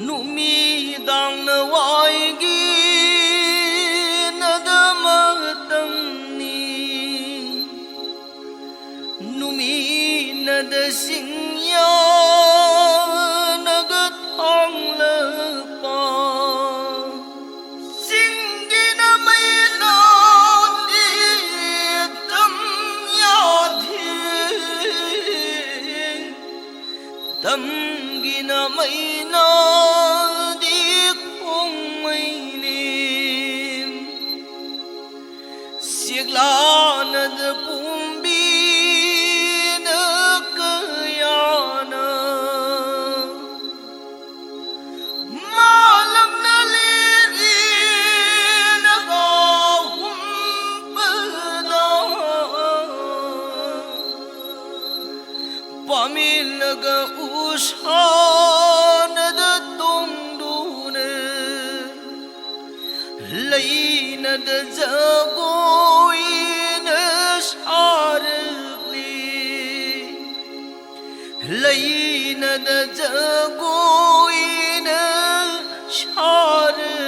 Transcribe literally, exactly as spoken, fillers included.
ꯅꯨꯃꯤꯗꯥꯡꯅ ꯋꯥꯏꯒꯤꯅꯗ ꯃꯇꯝꯅꯤ꯫ ꯅꯨꯃꯤꯅꯗ ꯆꯤꯡꯌꯥꯅꯒ ꯊꯥꯡꯂꯛꯄ꯫ ꯆꯤꯡꯒꯤꯅ ꯃꯩꯅꯥꯗꯤ ꯇꯝ ꯌꯥꯗꯦ꯫ ꯇꯝꯒꯤꯅ ꯃꯩꯅꯥꯗꯤ ꯈꯣꯡꯃꯩꯅꯤ꯫ ꯁꯤꯛꯂꯥꯅꯗ ꯄꯨꯝꯕꯤꯅ ꯀꯌꯥꯅ ꯃꯥꯂꯪꯅ ꯂꯤꯔꯤꯅ ꯒꯥꯎꯍꯨꯝꯕꯗ ꯄꯥꯃꯤꯅꯒ ꯎꯁꯥꯅꯗ ꯇꯣꯡꯗꯨꯅ ꯂꯩꯅꯗ ꯖꯒꯣꯏꯅ ꯁꯥꯔꯛꯂꯤ꯫ ꯂꯩꯅꯗ ꯖꯒꯣꯏꯅ ꯁꯥꯔꯛꯂꯤ꯫